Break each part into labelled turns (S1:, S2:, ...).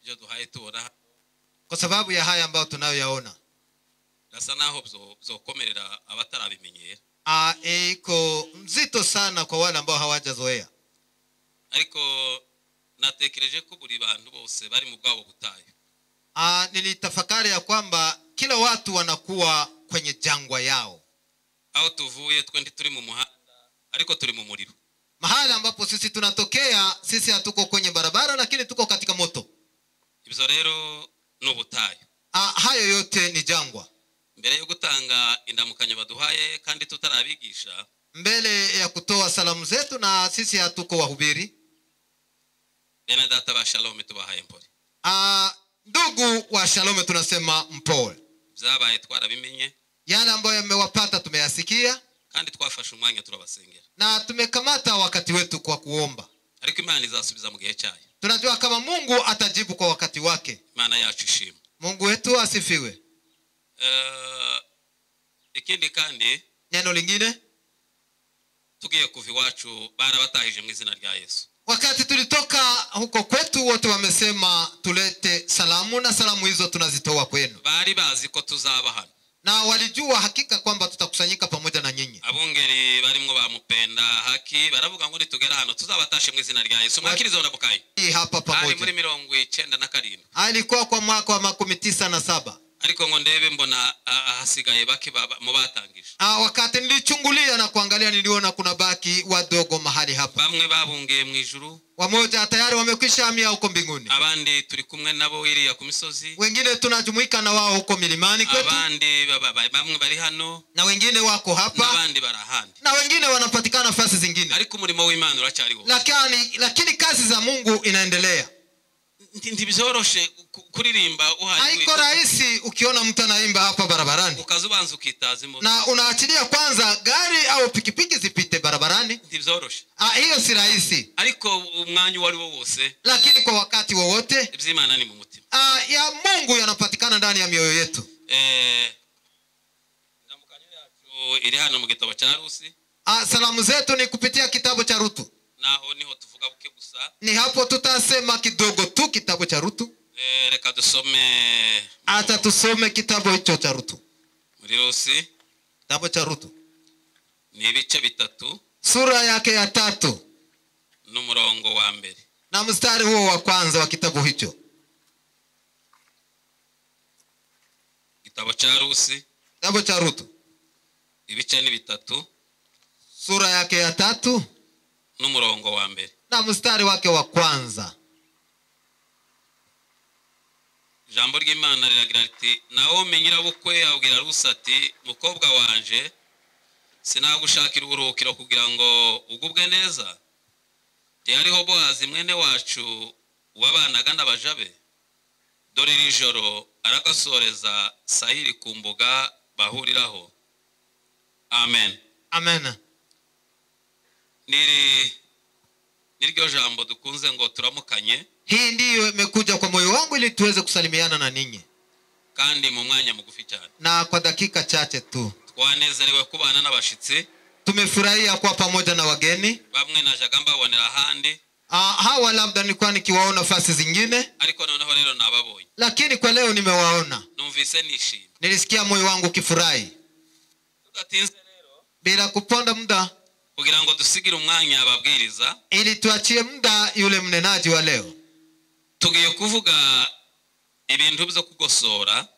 S1: Ibyo duhaye tubona,
S2: kwa sababu ya haya ambayo tunayoyaona,
S1: gasa naho byokomerera abatarabimenyera.
S2: Iko mzito sana kwa wale ambao hawajazoea.
S1: Ariko natekereje ko buri bantu bose bari mu bwabo butayu.
S2: Nilitafakari ya kwamba kila watu wanakuwa kwenye jangwa yao.
S1: Aho tuvuye twendi turi mu muhanda ariko turi mu muriro.
S2: Mahali ambapo sisi tunatokea, sisi hatuko kwenye barabara lakini tuko katika moto.
S1: Ibyo rero ni ubutayu.
S2: Hayo yote ni jangwa.
S1: Mbere yo gutanga indamukanyo baduhaye kandi tutarabigisha,
S2: mbele ya kutoa salamu zetu na sisi hatuko wahubiri.
S1: Bene data ba Shalom tubahaye mpore.
S2: Ndugu wa Shalom tunasema mpole.
S1: Byabaye twarabimenye.
S2: Yale ambayo yamewapata tumeyasikia,
S1: kandi twafashe umwanya turabasengera.
S2: Na tumekamata wakati wetu kwa kuomba.
S1: Ariko Imana izasubiza mu gihe cyayo.
S2: Tunajua kama Mungu atajibu kwa wakati wake.
S1: Imana yacu ishimwe.
S2: Mungu wetu asifiwe.
S1: Ikindi kandi,
S2: neno lingine,
S1: tugiye kuva iwacu barabatahije mu izina rya Yesu.
S2: Wakati tulitoka huko kwetu wote wamesema tulete salamu, na salamu hizo tunazitoa kwenu.
S1: Bari bazi ko tuzaba hano.
S2: Na walijua hakika kwamba tutakusanyika pamoja na nyinyi.
S1: Abungeri barimwo bamupenda haki baravuga ngo nitugera hano tuzabatashe mu izina rya Yesu. Mwakirizo ndabukaye.
S2: Hapa pamoja.
S1: Ari muri 97.
S2: Alikuwa kwa mwaka wa 97.
S1: Ariko ngo ndebe mbona hasigaye bake mu batangije.
S2: Wakati nilichungulia na kuangalia niliona kuna baki wadogo mahali hapa.
S1: Bamwe babungiye mu ijuru.
S2: Wamoja tayari wamekwisha hamia huko mbinguni.
S1: Abandi turi kumwe nabo iriya ku misozi.
S2: Wengine tunajumuika na wao huko milimani kwetu.
S1: Abandi bamwe bari hano.
S2: Na wengine wako hapa.
S1: Abandi bari ahandi.
S2: Na wengine wanapatikana nafasi zingine.
S1: Ariko umurimo w'Imana uracyariho.
S2: Lakini kazi za Mungu inaendelea.
S1: Ntibyoroshe kuririmba uhari.
S2: Haiko rahisi ukiona mtu anaimba hapa barabarani.
S1: Ukazubanza ukitaza imodoka.
S2: Na unaachilia kwanza gari au pikipiki zipite barabarani.
S1: Ntibyoroshe.
S2: Hiyo si rahisi.
S1: Ariko umwanya wari wose.
S2: Lakini kwa wakati wowote
S1: iby'Imana ni mu mutima.
S2: Ya Mungu yanapatikana ndani ya mioyo yetu.
S1: Ndamukanyo yacu iri hano mu gitabo cha Rusi.
S2: Salamu zetu ni kupitia kitabu cha Rutu.
S1: Naho niho tuvuga buke gusa.
S2: Ni hapo tutasema kidogo tu kitabu cha Rutu.
S1: Reka dusome.
S2: Acha tusome kitabu hicho cha Rutu.
S1: Muri Rusi.
S2: Kitabu cha Rutu.
S1: Ni ibice bitatu.
S2: Sura yake ya 3.
S1: N'umurongo wa mbere.
S2: Na mstari huo wa kwanza wa kitabu hicho.
S1: Kitabu cha Rusi.
S2: Kitabu cha Rutu.
S1: Ibice ni bitatu.
S2: Sura yake ya 3.
S1: N'umurongo wa mbere.
S2: Na mstari wake wa kwanza.
S1: Ijambo ry'Imana riragira riti, Naomi nyirabukwe abwira Rusi ati, mukobwa wanje sinagushakira uburuhukiro kugira ngo ugubwe neza. Ntihariho Bowazi mwene wacu wabanaga n'abaja be. Dore iri joro aragasoreza sayiri ku mbuga bahuriraho. Amen.
S2: Amen.
S1: Niryo jambo dukunze ngo turamukanye.
S2: Hii ndiyo imekuja kwa moyo wangu ili tuweze kusalimiana na ninyi.
S1: Kandi mu mwanya mugufi cyane.
S2: Na kwa dakika chache tu.
S1: Twanezerewe kubana n'abashitsi.
S2: Tumefurahia kuwa pamoja na wageni.
S1: Bamwe najaga mbabonera ahandi.
S2: Hawa labda nilikuwa nikiwaona nafasi zingine.
S1: Ariko noneho rero nababonye.
S2: Lakini kwa leo nimewaona.
S1: Numvise nishimye.
S2: Nilisikia moyo wangu ukifurahi.
S1: Tudatinze rero.
S2: Bila kuponda muda.
S1: Kugira ngo dusigire umwanya ababwiriza.
S2: Ili tuachie muda yule mnenaji wa leo.
S1: Tugiye kuvuga ibintu byo kugosora.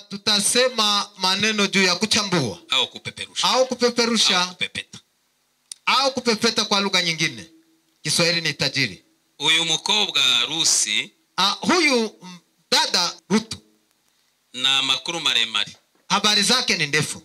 S2: Tutasema maneno juu ya kuchambua
S1: au kupeperusha.
S2: Au kupeperusha.
S1: Au kupepeta.
S2: Au kupepeta kwa lugha nyingine. Kiswahili ni tajiri.
S1: Uyu mukobwa Rusi,
S2: huyu dada Rutu,
S1: na makuru maremare.
S2: Habari zake ni ndefu.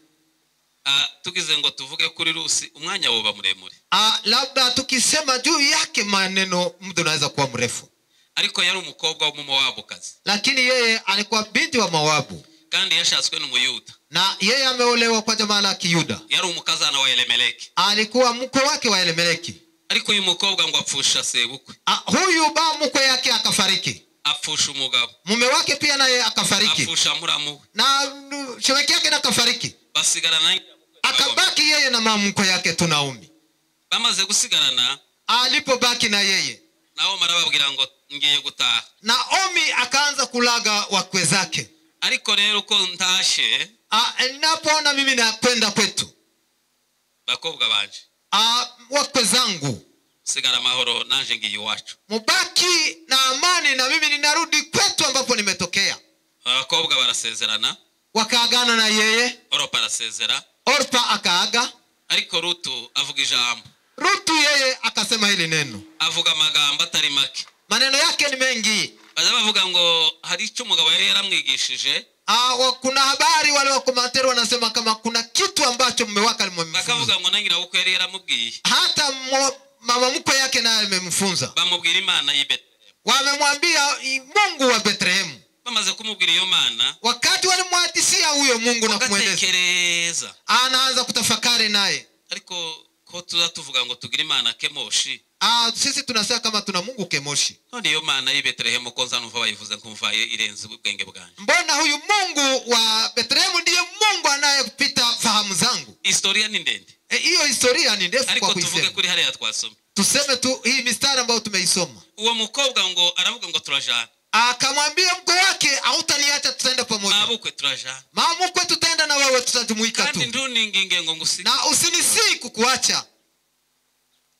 S1: Tugize ngo tuvuge kuri Rusi umwanya woba muremure.
S2: Labda tukisema juu yake maneno muda unaweza kuwa mrefu.
S1: Ariko yari umukobwa w'Umumowabukazi.
S2: Lakini yeye alikuwa binti wa Moabu.
S1: Kandi yashatswe n'Umuyuda.
S2: Na yeye ameolewa kwa jamaa la Kiyuda.
S1: Yari umukazana wa Elimeleki.
S2: Alikuwa mkwe wake wa Elimeleki.
S1: Ariko uyu mukobwa ngo apfusha sebukwe.
S2: Huyu ba mkwe yake akafariki.
S1: Apfusha umugabo.
S2: Mume wake pia naye akafariki.
S1: Apfusha muramu.
S2: Na shemeki yake akafariki.
S1: Basigarana,
S2: akabaki yeye na mama mkwe yake tu Naomi.
S1: Bamaze gusigarana,
S2: alipobaki na yeye,
S1: Naomi arababwira ngo ngiye gutaha.
S2: Naomi akaanza kulaga wakwe zake.
S1: Ariko rero uko ntashe,
S2: ninapoona mimi nakwenda kwetu,
S1: bakobwa banje,
S2: wakwe zangu,
S1: sigara amahoro nanje ngiye iwacu.
S2: Mubaki na amani na mimi ninarudi kwetu ambapo nimetokea.
S1: Abakobwa barasezerana,
S2: wakaagana na yeye.
S1: Orpa arasezera,
S2: Orpa akaaga.
S1: Ariko Rutu avuga ijambo.
S2: Rutu yeye akasema hili neno.
S1: Avuga amagambo atari make.
S2: Maneno yake ni mengi.
S1: Baza bavuga ngo hari icyo umugabo yari yaramwigishije.
S2: Kuna habari wale wa komentari wanasema kama kuna kitu ambacho mume wake alimfunza.
S1: Bakavuga ngo nangira uko yari yaramubwiye.
S2: Hata mama mkwe yake naye amemfunza.
S1: Bamubwira Imana y'i Betlehemu.
S2: Wamemwambia Mungu wa Betlehemu.
S1: Bamaze kumubwira iyo Mana,
S2: wakati walimwadisia huyo Mungu na kumweleza, anaanza kutafakari naye.
S1: Ariko ko tuza tuvuga ngo tugira Imana Kemoshi.
S2: Sisi tunasema kama tuna Mungu Kemoshi.
S1: None iyo Mana y'i Betlehemu ko nza numva bayivuze nkumva irenze ubwenge bwanjye.
S2: Mbona huyu Mungu wa Betlehemu ndiye Mungu anayepita fahamu zangu?
S1: Historia ni ndende.
S2: Hiyo historia ni ndefu kwa kuisema.
S1: Ariko tuvuge kuri hariya twasoma.
S2: Tuseme tu hii mistari ambayo tumeisoma.
S1: Uwo mukobwa ngo aravuga ngo turajana.
S2: Akamwambia mkwe wake, hautaniacha, tutaenda pamoja.
S1: Mabukwe turajana.
S2: Mamukwe tutaenda na wewe, tutajumuika tu.
S1: Kandi ntuninginge ngo ngusige.
S2: Na usinisii kukuacha.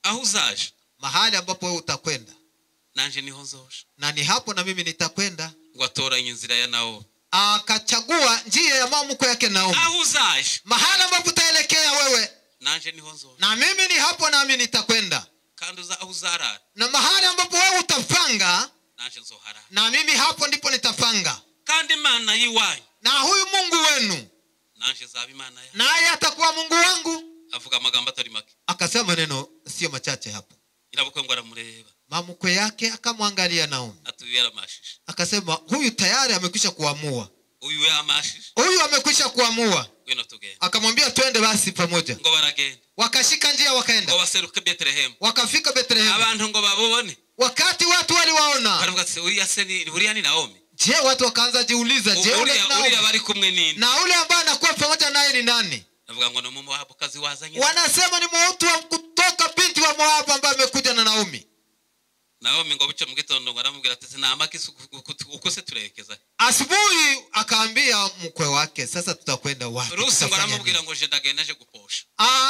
S1: Aho uzaje,
S2: mahali ambapo wewe utakwenda,
S1: nanje niho nzoja.
S2: Na ni hapo na mimi nitakwenda.
S1: Ngo atoranye inzira ya Naomi.
S2: Akachagua njia ya mamukwe yake Naomi.
S1: Aho uzaje,
S2: mahali ambapo utaelekea wewe,
S1: nanje niho nzoja.
S2: Na mimi ni hapo nami nitakwenda.
S1: Kandi aho uzarara,
S2: na mahali ambapo wewe utapanga,
S1: nanje nzoharara.
S2: Na mimi hapo ndipo nitapanga.
S1: Kandi Imana yiwanyu,
S2: na huyu Mungu wenu,
S1: nanje nzaba Imana yanyu,
S2: naye atakuwa Mungu wangu.
S1: Avuga amagambo atari make.
S2: Akasema maneno sio machache hapo.
S1: Nyirabukwe ngo aramureba.
S2: Mamukwe yake akamwangalia Naomi.
S1: Ati yaramashije.
S2: Akasema huyu tayari amekwisha kuamua.
S1: Uyu yamashije.
S2: Huyu amekwisha kuamua.
S1: Ngwino tugende.
S2: Akamwambia twende basi pamoja.
S1: Ngo baragenda.
S2: Wakashika njia wakaenda.
S1: Ngo baseruke Bethlehem.
S2: Wakafika Bethlehem.
S1: Abantu ngo babone.
S2: Wakati watu waliwaona,
S1: baravuga ati uriya se ni uriya ni Naomi.
S2: Je, watu wakaanza jiuliza, je,
S1: uriya bari kumwe nini?
S2: Na ule ambaye anakuwa pamoja naye ni nani?
S1: Navuga ngo ni Moabukazi wazanye.
S2: Wanasema ni mtu wa kutoka binti wa Moabu ambaye amekuja na Naomi.
S1: Naomi ngo buce mu gitondo ngo aramubwira ati sinamaki uko se turekeza.
S2: Asubuhi akaambia mkwe wake, sasa tutakwenda wapi?
S1: Rusi ngo aramubwira ngo je ndagenda je guposha.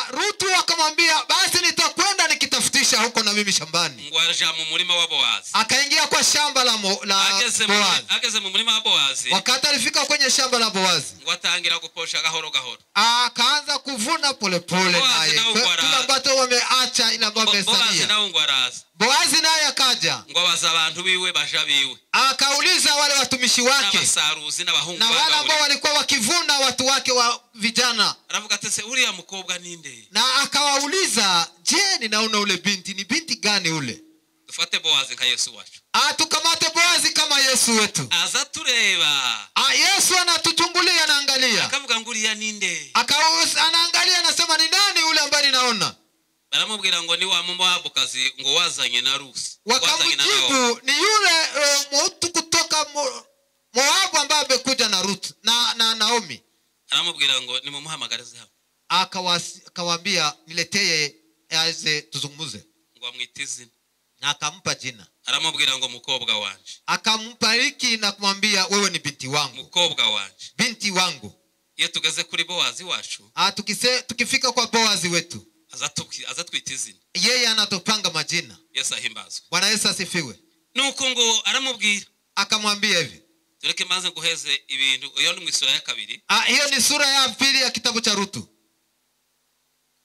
S2: Rutu akamwambia basi nitakwenda nikitafutisha huko na mimi shambani.
S1: Ngo aja mu murima wa Boazi.
S2: Akaingia kwa shamba la Boazi.
S1: Ageze mu murima wa Boazi.
S2: Wakati alifika kwenye shamba la Boazi,
S1: ngo atangira guposha gahoro gahoro.
S2: Akaanza kuvuna pole pole naye. Kila ambacho wameacha ila ambao wamesalia.
S1: Boazi nawe ngo araza.
S2: Boazi naye akaja.
S1: Ngo abaza abantu biwe baja biwe.
S2: Akauliza wale watumishi wake,
S1: n'abasaruzi n'abahungu
S2: na wale ambao walikuwa wakivuna watu wake wa vijana.
S1: Aravuga ati se uriya mukobwa ninde?
S2: Na akawauliza, je, ninaona ule binti ni binti gani ule?
S1: Dufate Boazi nka Yesu wacu.
S2: Tukamate Boazi kama Yesu wetu.
S1: Aza tureba.
S2: Yesu anatuchungulia na angalia.
S1: Akavuga ngo uriya ninde?
S2: Anaangalia anasema ni nani ule ambaye ninaona?
S1: Baramubwira ngo ni wa Moabukazi ngo wazanye na Rusi.
S2: Wakamjibu ni yule mtu kutoka Moabu ambaye amekuja na Ruth na Naomi.
S1: Aramubwira ngo nimumuhamagarize hano.
S2: Akawaambia niletee aze tuzungumuze.
S1: Ngo amwite izina.
S2: Na akampa jina.
S1: Aramubwira ngo mukobwa wanje.
S2: Akambariki na kumwambia wewe ni binti wangu.
S1: Mukobwa wanje.
S2: Binti wangu.
S1: Iyo tugeze kuri Boazi wacu.
S2: Tukifika kwa Boazi wetu,
S1: azatwita izina.
S2: Yeye anatupanga majina.
S1: Yesu ahimbazwe.
S2: Bwana Yesu asifiwe.
S1: Nuko ngo aramubwira.
S2: Akamwambia hivi.
S1: Tureke maze nguheze ibintu. Iyo ni mu sura ya 2.
S2: Hiyo ni sura ya 2 ya kitabu cha Rutu.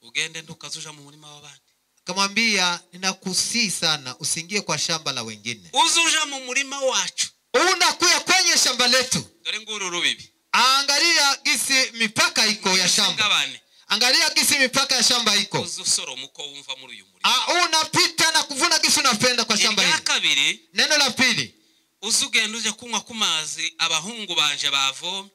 S1: Ugende ntukazuja mu murima w'abandi.
S2: Akamwambia ninakusii sana usiingie kwa shamba la wengine.
S1: Uzuja mu murima wacu.
S2: Unakuya kwenye shamba letu.
S1: Dore nguru rubibi.
S2: Angalia gisi mipaka iko ya shamba. Angalia gisi mipaka ya shamba iko.
S1: Uzusoroma uko wumva muri uyu murima.
S2: Unapita na kuvuna gisi unapenda kwa shamba hili. Neno la pili.
S1: Uzugenda uje kunywa kumazi abahungu banje bavoma.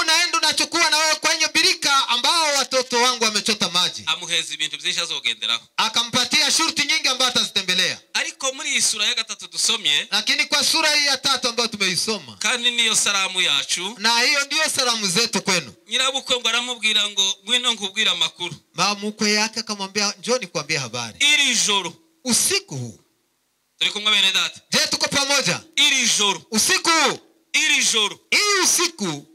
S2: Unaenda unachukua na wewe kwenye birika ambao watoto wangu wamechota maji.
S1: Amuheza ibintu byinshi azogenderaho.
S2: Akampatia shurti nyingi ambazo atazitembelea.
S1: Ariko muri iyi sura ya 3 dusomye,
S2: lakini kwa sura hii ya 3 ambayo tumeisoma,
S1: kandi niyo salamu yacu,
S2: na hiyo ndiyo salamu zetu kwenu.
S1: Nyirabukwe ngo aramubwira ngo ngwino nkubwira amakuru.
S2: Mamukwe yake akamwambia njoo nikwambie habari.
S1: Iri joro,
S2: usiku huu,
S1: Turi kumwe bene data?
S2: Je, tuko pamoja?
S1: Iri joro.
S2: Usiku.
S1: Iri joro.
S2: Hii usiku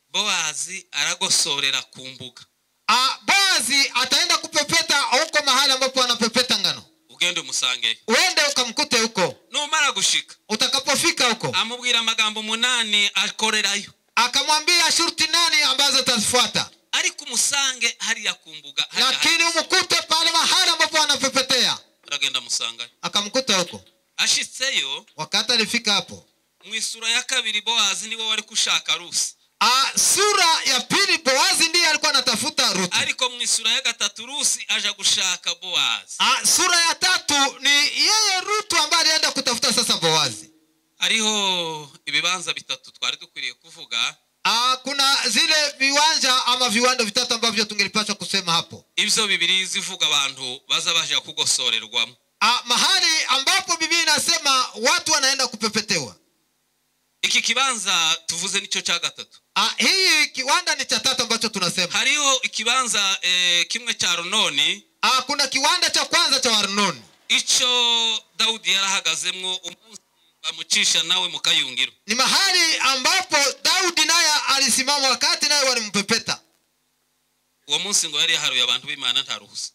S1: Boazi aragosorera ku mbuga.
S2: Boazi ataenda kupepeta huko mahali ambapo anapepeta ngano.
S1: Ugende umusange.
S2: Uende ukamkute huko.
S1: Numara gushika.
S2: Utakapofika huko.
S1: Amubwira amagambo 8 akorerayo.
S2: Akamwambia shurti 8 ambazo atazifuata.
S1: Ariko umusange hariya ku mbuga.
S2: Lakini umkute pale mahali ambapo anapepetea.
S1: Aragenda musanga.
S2: Akamkuta huko.
S1: Ashitseyo.
S2: Wakati alifika hapo.
S1: Mu isura ya kabiri Boazi niwe wari kushaka Rusi.
S2: Sura ya pili Boazi ndiye alikuwa anatafuta Ruth.
S1: Ariko mu isura ya gatatu Rusi aja gushaka Boazi.
S2: Sura ya tatu ni yeye Ruth ambaye alienda kutafuta sasa Boazi.
S1: Hariho ibibanza bitatu twari dukwiriye kuvuga.
S2: Kuna zile viwanja ama viwanda vitatu ambavyo tungelipaswa kusema hapo.
S1: Ibyo bibiri zivuga abantu baza baje kugosorerwamo.
S2: Mahali ambapo Biblia inasema watu wanaenda kupepetewa.
S1: Iki kibanza tuvuze nico cha gatatu.
S2: Hii kiwanda ni cha tatu ambacho tunasema.
S1: Hariho ikibanza kimwe cha Arunoni.
S2: Kuna kiwanda cha kwanza cha Arunoni.
S1: Ico Daudi yarahagazemwo umunsi bamucisha nawe mu kayungiro.
S2: Ni mahali ambapo Daudi naye alisimama wakati naye walimpepeta.
S1: Uwo munsi ngo yari yaharuye abantu b'Imana nta ruhusa.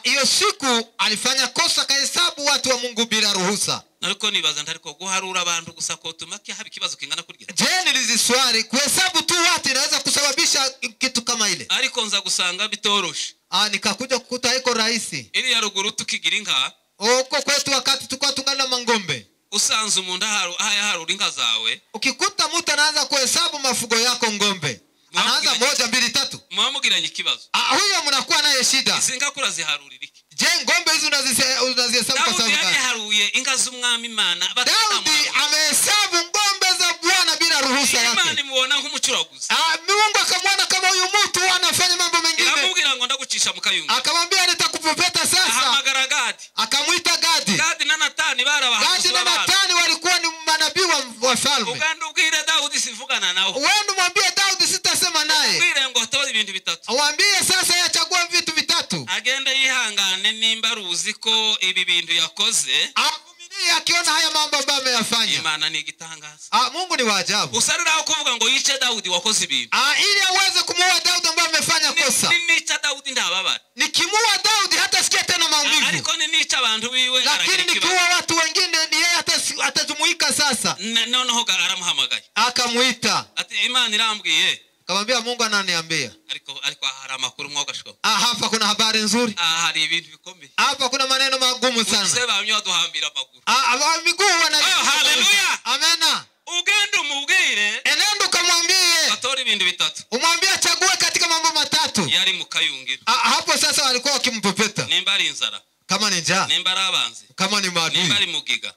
S2: Hiyo siku alifanya kosa kahesabu watu wa Mungu bila ruhusa.
S1: Nariko nibaza ntariko guharura abantu gusa ko tumaki haba ikibazo kingana kurya.
S2: Je, niliziswali kuhesabu tu watu inaweza kusababisha kitu kama ile?
S1: Ariko nza gusanga bitoroshe.
S2: Nikakuja kukuta haiko rahisi.
S1: Iri ya ruguru tukigira inka.
S2: Huko kwetu wakati tulikuwa tungana mangombe.
S1: Usanze umuntu aharura inka zawe.
S2: Ukikuta mtu anaanza kuhesabu mafugo yako ngombe. Anaanza 1 2 3.
S1: Mwamugiranye ikibazo.
S2: Huyo mnakuwa naye shida.
S1: Izi nka kuraziharurira iki?
S2: Je, ngombe hizo unazihesabu kwa sababu gani?
S1: Yaharuye inka z'umwami Imana.
S2: Daudi amehesabu ngombe za Bwana bila ruhusa yake.
S1: Imana imuona nk'umucuraguzi.
S2: Mungu akamwona kama huyu mtu anafanya mambo mengine.
S1: Akamubwira ngo ndagucisha mu kayunga.
S2: Akamwambia nitakupepeta sasa.
S1: Ahamagara Gadi.
S2: Akamwita Gadi.
S1: Gadi na Natani barabahanuzi.
S2: Gadi na Natani walikuwa ni manabii wa falme.
S1: Uganda ubwire Daudi sivugana nawe.
S2: Wewe mwambie Daudi sitasema naye.
S1: Ubwire ngo atore ibintu bitatu.
S2: Mwambie sasa yachague vitu vitatu.
S1: Agende yihangane nimba ruzi ko ibi bintu yakoze.
S2: Avumilie akiona haya mambo ambayo ameyafanya.
S1: Imana ni igitangaza.
S2: Mungu ni wa ajabu.
S1: Usarira kuvuga ngo yice Daudi wakoze ibintu.
S2: Ili aweze kumuua Daudi ambaye amefanya kosa.
S1: Ninica Daudi ndababara.
S2: Nikimuua Daudi hata sikia tena maumivu.
S1: Ariko ninica abantu biwe.
S2: Lakini nikiua watu wengine ni yeye atajumuika sasa.
S1: Noneho aramuhamagaye.
S2: Akamuita.
S1: Ati Imana irambwiye.
S2: Akamwambia Mungu ananiambia.
S1: Ariko hari amakuru mwogashwa.
S2: Hapa kuna habari nzuri.
S1: Hari ibintu bikomeye.
S2: Hapa kuna maneno magumu sana.
S1: Usebe bamye baduhambira amaguru.
S2: Miguu wana.
S1: Haleluya.
S2: Amena.
S1: Ugende umubwire.
S2: Enenda ukamwambie.
S1: Atora ibintu bitatu.
S2: Umwambie achague katika mambo matatu.
S1: Yari mu kayungiro.
S2: Hapo sasa walikuwa wakimpepeta.
S1: Nimba ari inzara.
S2: Kama ni njaa.
S1: Nimba ari abanzi.
S2: Kama ni maadui.
S1: Nimba ari mugiga.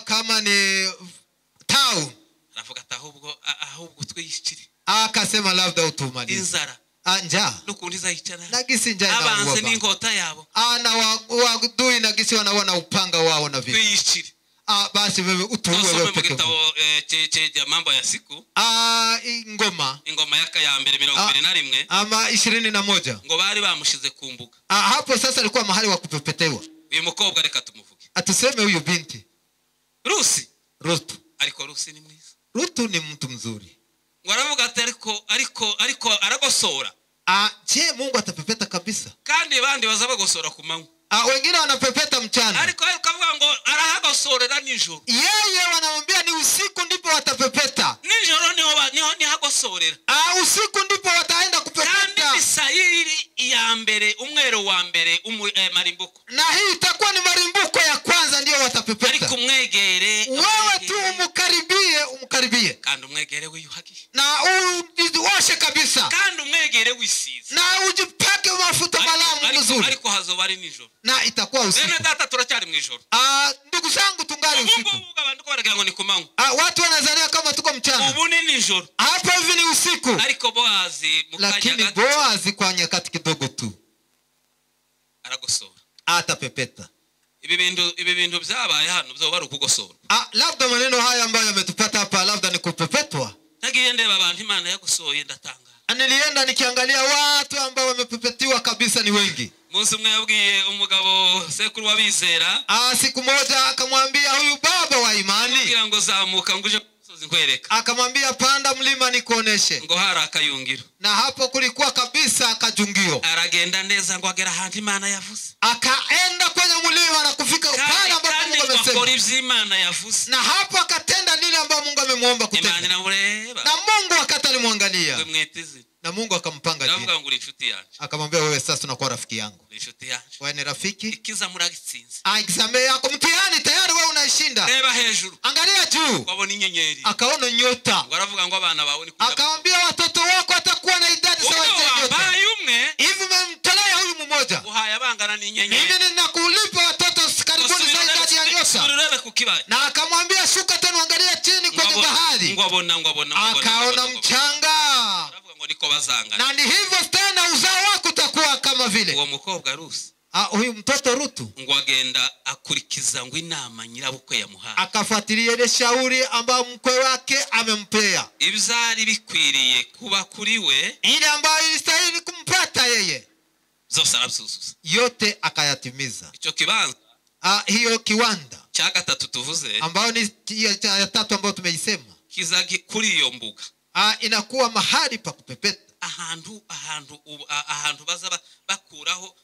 S2: Kama ni tau.
S1: Aravuga ati ahubwo twiyicire.
S2: Akasema labda utumalize.
S1: Inzara.
S2: Njaa.
S1: Nukundi zayicara.
S2: Na gisi njaa inaua.
S1: Abanzi n'inkota yabo.
S2: Na wadui na gisi wanaona upanga wao na vita.
S1: Twiyicire.
S2: Basi wewe utuue wewe peke yako.
S1: Gitabo mambo ya siku.
S2: Ingoma.
S1: Ingoma yaka ya mbere 21.
S2: Ama 21.
S1: Ngo bari bamushize ku mbuga.
S2: Hapo sasa alikuwa mahali wa kupepetewa.
S1: Uyu mukobwa reka tumuvuge.
S2: Atuseme huyu binti.
S1: Rusi.
S2: Rutu.
S1: Ariko Rusi ni mwiza.
S2: Rutu ni mtu mzuri.
S1: Ngo aravuga ati ariko aragosora.
S2: Je, Mungu atapepeta kabisa?
S1: Kandi bandi bazabagosora ku manywa.
S2: Wengine wanapepeta mchana.
S1: Ariko akavuga ngo arahagosorera nijoro.
S2: Yeye wanamwambia ni usiku ndipo watapepeta.
S1: Nijoro niho nihagosorera.
S2: Usiku ndipo wataenda kupepeta.
S1: Kandi misayiri ya mbere umwero wa mbere marimbuko.
S2: Na hii itakuwa ni marimbuko ya kwanza ndio watapepeta.
S1: Ariko umwegere.
S2: Wewe tu umkaribie.
S1: Kandi umwegere wiyuhagiye.
S2: Na uoshe kabisa.
S1: Kandi umwegere wisize.
S2: Na ujipake mafuta malamu mzuri.
S1: Ariko hazoba ari nijoro.
S2: Na itakuwa usiku.
S1: Bene data turacyari mu ijoro.
S2: Ndugu zangu tungali usiku.
S1: Abantu baragira ngo ni kumanywa.
S2: Watu wanazania kama tuko mchana.
S1: Ubu ni nijoro.
S2: Hapo hivi ni usiku.
S1: Ariko Boazi mukanya
S2: Lakini Boazi kwa nyakati kidogo tu.
S1: Aragosora.
S2: Atapepeta.
S1: Ibi bintu byabaye hano byo bari ukugosora.
S2: Labda maneno haya ambayo yametupata hapa labda ni kupepetwa.
S1: Nagiye Naragiye ndeba abantu Imana yagusohoye ndatangara.
S2: Nilienda nikiangalia watu ambao wamepepetiwa kabisa ni wengi.
S1: Umunsi umwe yabwiye umugabo sekuru wabizera.
S2: Siku moja akamwambia huyu baba wa imani.
S1: Kugira ngo zamuka nguje musozi nkwereka.
S2: Akamwambia panda mlima nikuoneshe.
S1: Ngo hari akayungiro.
S2: Na hapo kulikuwa kabisa akajungio.
S1: Aragenda neza ngo agera ahantu Imana yavuze.
S2: Akaenda kwenye mlima na kufika pale ambapo Mungu amesema.
S1: Akora ivyo Imana yavuze.
S2: Na hapo akatenda lile ambalo Mungu amemuomba kutenda.
S1: Imana inamureba.
S2: Na Mungu akatalimwangalia. Na Mungu akampanga jina. Akamwambia wewe sasa unakuwa rafiki yangu. Wewe ni rafiki.
S1: Ikiza muragitsinze.
S2: Exame yako mtihani tayari wewe unaishinda.
S1: Reba hejuru.
S2: Angalia juu.
S1: Wabona inyenyeri.
S2: Akaona nyota.
S1: Baravuga ngo abana bawe ni kuja.
S2: Akamwambia watoto wako watakuwa na idadi sawa ya nyota. Hivi umemtolea huyu mmoja.
S1: Uhaya bangana ni inyenyeri.
S2: Mimi ninakulipa watoto karibuni sawa idadi ya nyota. Na akamwambia shuka tena angalia chini kwenye bahari.
S1: Ngwabona.
S2: Akaona mchanga. Na ni hivyo tena uzao wako utakuwa kama vile.
S1: Uwo mukobwa Rusi.
S2: Huyu mtoto Rutu.
S1: Ngo agenda akurikiza ngo inama nyirabukwe yamuhaye.
S2: Akafuatilia ile shauri ambayo mkwe wake amempea.
S1: Ibyari bikwiriye kuba kuri we.
S2: Ile ambayo ilistahili kumpata yeye.
S1: Zose arabyuzuza.
S2: Yote akayatimiza.
S1: Icyo kibanza.
S2: Hiyo kiwanda.
S1: Cya gatatu tuvuze.
S2: Ambayo ni ya tatu ambayo tumeisema.
S1: Kizagi kuri iyo mbuga.
S2: Inakuwa mahali pa kupepeta.
S1: Ahantu baza bakuraho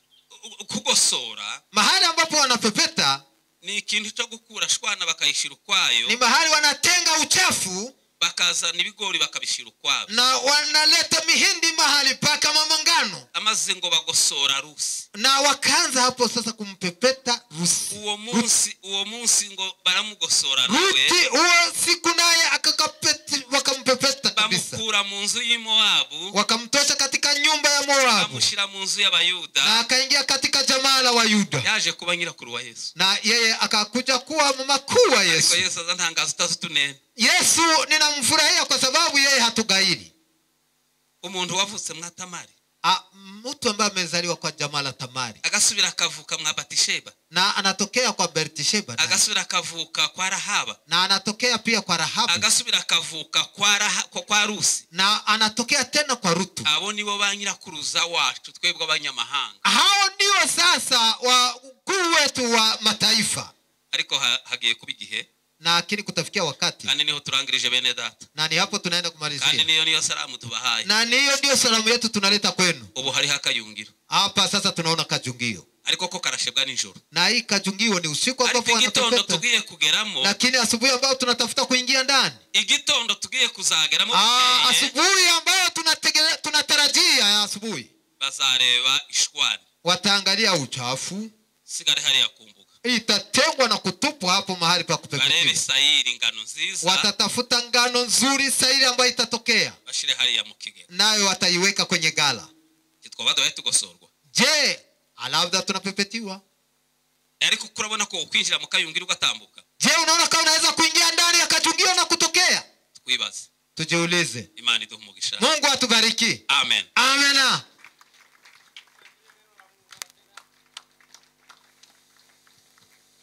S1: kugosora.
S2: Mahali ambapo wanapepeta
S1: ni ikintu cyo gukura shwana bakayishira ukwayo.
S2: Ni mahali wanatenga uchafu,
S1: bakazana ibigori bakabishira ukwabyo.
S2: Na wanaleta mihindi mahali pa kama mangano.
S1: Amaze ngo bagosora Rusi.
S2: Na wakaanza hapo sasa kumpepeta Rusi.
S1: Uwo munsi ngo baramugosora nawe.
S2: Ruti uwo siku naye wakampepeta kabisa.
S1: Bamukura mu nzu y'Imowabu.
S2: Wakamtosha katika nyumba ya Moabu.
S1: Bamushira mu nzu y'Abayuda.
S2: Na akaingia katika jamaa la Wayuda.
S1: Yaje kuba nyirakuru wa Yesu.
S2: Na yeye akakuja kuwa mama kuu wa Yesu.
S1: Ariko Yesu azantangaza utazutunene.
S2: Yesu ninamfurahia kwa sababu yeye hatugairi.
S1: Umuntu wavutse mwa Tamari.
S2: Mtu ambaye amezaliwa kwa jamaa la Tamari.
S1: Agasubira akavuka mwa Batisheba.
S2: Na anatokea kwa Batisheba.
S1: Agasubira akavuka kwa Rahaba.
S2: Na anatokea pia kwa Rahabu.
S1: Agasubira akavuka kwa Rusi.
S2: Na anatokea tena kwa Rutu.
S1: Abo nibo ba nyirakuruza wacu twebwe abanyamahanga.
S2: Hao ndio sasa wakuu wetu wa mataifa.
S1: Ariko hagiye kuba igihe.
S2: Na akili kutafikia wakati.
S1: Kandi niho turangirije bene data.
S2: Na ni hapo tunaenda kumalizia.
S1: Kandi niyo niyo salamu tubahaye.
S2: Na niyo ndio salamu yetu tunaleta kwenu.
S1: Ubu hari hakayungiro.
S2: Hapa sasa tunaona kajungio.
S1: Ariko ko karashebwa nijoro.
S2: Na hii kajungio ni usiku ambapo
S1: wanatapeta. Tugiye kugeramo.
S2: Lakini asubuhi ambayo tunatafuta kuingia ndani.
S1: Igitondo tugiye kuzageramo.
S2: Asubuhi ambayo tunatarajia asubuhi.
S1: Bazareba ishwani.
S2: Wataangalia uchafu.
S1: Sigare hari yakumbuka.
S2: Itatengwa na kutupwa hapo mahali pa kupepetiwa.
S1: Barebe sayiri ngano nziza.
S2: Watatafuta ngano nzuri sayiri ambayo itatokea.
S1: Bashire hari ya mukigega.
S2: Nayo wataiweka kwenye gala.
S1: Kitwa tugosorwa.
S2: Je, labda tunapepetiwa?
S1: Ariko kurabona ko ukwinjira mu kayungiro ugatambuka.
S2: Je, unaona kama unaweza kuingia ndani ya kajungio na kutokea?
S1: Twibaze.
S2: Tujiulize.
S1: Imana iduhe umugisha.
S2: Mungu atubariki.
S1: Amen.
S2: Amena.